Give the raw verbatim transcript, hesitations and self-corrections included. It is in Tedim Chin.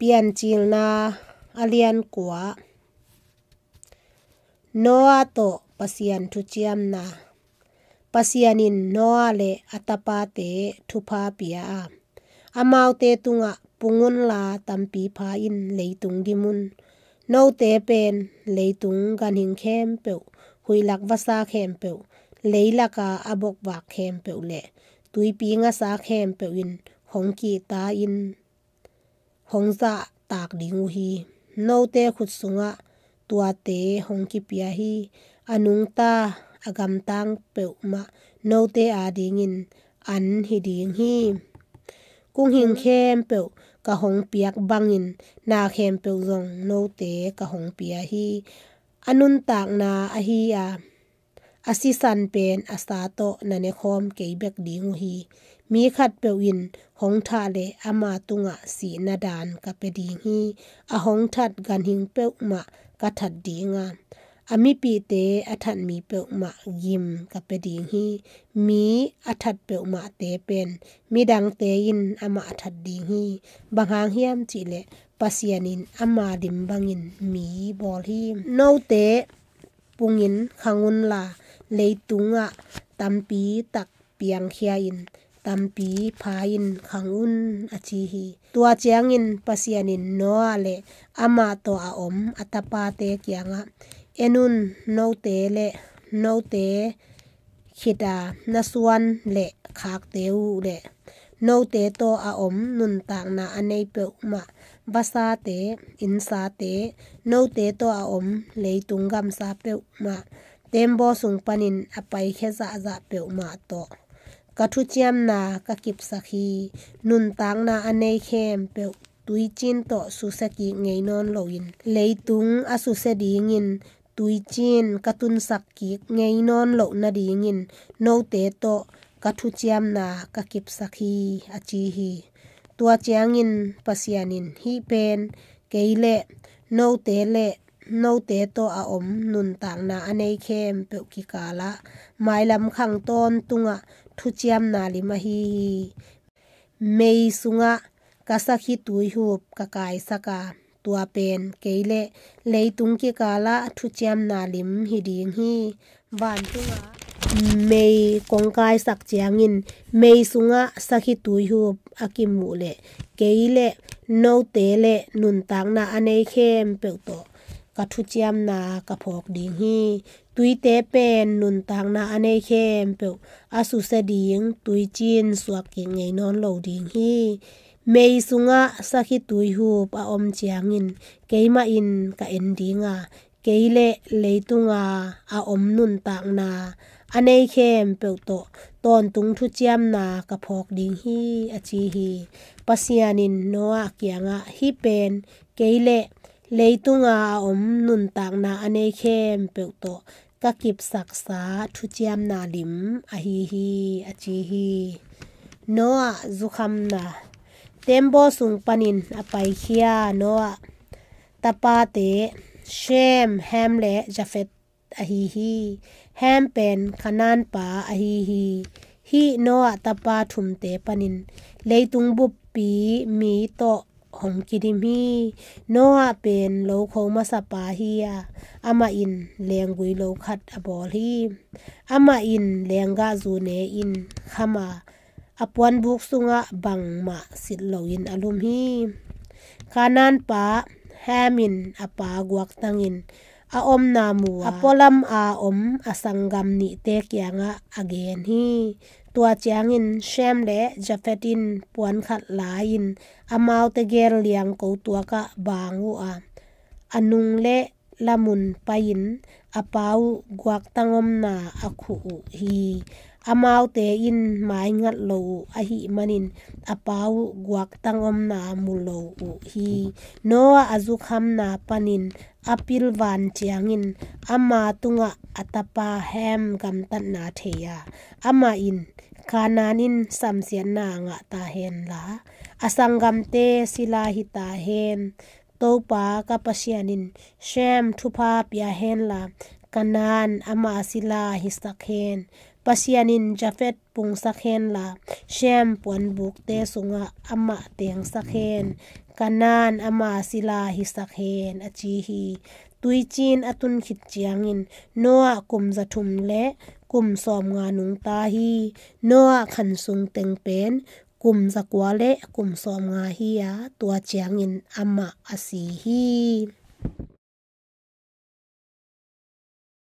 Piancilna a lian kua. Noah tawh Pasian thuciamna. Pasian in Noah le a tapate thupha pia a, amaute tungah, pung unla tampi pha in leitung dim un. Note pen leitung ganhing khempeuh, huihlak vasa khempeuh, leilaka a bokvak khempeuh le tuipi ngasa khempeuh in hong kihta in hong zahtak ding uh hi. Note khut sungah tuate hong kipia hi. A nungta a gamtang peuhmah note adingin an hi ding hi. Kung hing khempeuh ka hong piak bangin na khempeuh zong note ka hong pia hi. A nuntakna ahi a, a sisan pen a sa tawh na nekhawm kei bek ding uh hi. Mi khatpeuh in hong thah le ama tungah sihna daan ka pia ding hi. A hong that ganhing peuhmah ka that ding a, a mipihte a that mi peuhmah gim ka pia ding hi. Mi a that peuhmahte pen midangte in amah a that ding hi. Bang hang hiam cihleh Pasian in ama lim bangin mi bawl hi. Note pungin khang unla, leitungah tampi tak piangkhia in tampi pha in khang un, a ci hi. Tua ciangin Pasian in Noah le amah tawh a om a tapate kiangah, en un, note le note khita na suan le khakte uh le note tawh a om nuntakna a nei peuhmah, vasate, innsate, note tawh a om leitung gamsa peuhmah, tembaw sung panin a paikhia zahzah peuhmah tawh ka thuciamna ka kipsak hi. Nuntakna a nei khempeuh tuicin tawh susia kik ngei nawn loin, leitung a susia dingin tuicin ka tunsak kik ngei nawn loh nadingin note tawh ka thuciamna ka kipsak hi, a ci hi. Tua ciangin Pasian in, hih pen kei le note le note tawh a om nuntakna a nei khempeuh kikalah mailam khang tawntungah thuciamna lim ahi hi. Mei sungah ka sakhi tuihup ka kaisak a, tua pen kei le leitung kikalah thuciamna lim hi ding hi. Vantungah mei kong kaisak ciangin mei sungah sakhi tuihup a kimuh le kei le note le nuntakna a nei khempeuh tawh ka thuciamna ka phawk ding hi. Tuite pen nuntakna a nei khempeuh a susia ding tuicin suak kik ngei nawn lo ding hi. Mei sungah sakhi tuihup a om ciangin keimah in ka en ding a, kei le leitunga a om nuntakna a nei khempeuh tawh tawntung thuciamna ka phawk ding hi, a ci hi. Pasian in Noah kiangah, hih pen kei le leitunga a om nuntakna a nei khempeuh tawh ka kipsaksa thuciamna lim ahi hi, a ci hi. Noah zukhamna. Tembaw sung panin a paikhia Noah tapate Shem, Ham le Jafet ahi hi. Ham pen Kanaan pa ahi hi. Hih Noah tapa thumte panin leitung buppi mi tawh hong kidim hi. Noah pen lokho masa pa hi a, amah in lenggui lo khat a bawl hi. Amah in lenggahzu ne in kham a, a puanbuk sungah bangmah sit loin a lum hi. Kanaan pa Ham in a pa guaktangin a omna mu a, a pualam a om a sanggam nihte kiangah a gen hi. Tua ciangin Shem le Jafet in puan khat la-in amaute gel liangko tuakah bang uh a, a nung le lamun pai-in a pa uh guaktang omna a khuh uh hi. Amaute in maingat lo uh ahih manin a pa uh guaktang omna mu lo uh hi. Noah a zukhamna panin a pilvan ciangin ama tungah a tapa Ham gamtatna thei a, amah in, Kanaan in samsiatna ngah ta henla, a sanggamte sila hi ta hen. Topa ka Pasian in Shem thupha pia henla, Kanaan ama sila hisak hen. Pasian in Jafet pungsak hen la, Shem puanbukte sungah amah tengsak hen, Kanaan ama sila hisak hen, a ci hi. Tuiciin a tun khit ciangin Noah kum za thum le kum sawmnga nungta hi. Noah khan sung teng pen kum za kua le kum sawmnga hi a, tua ciangin amah a si hi.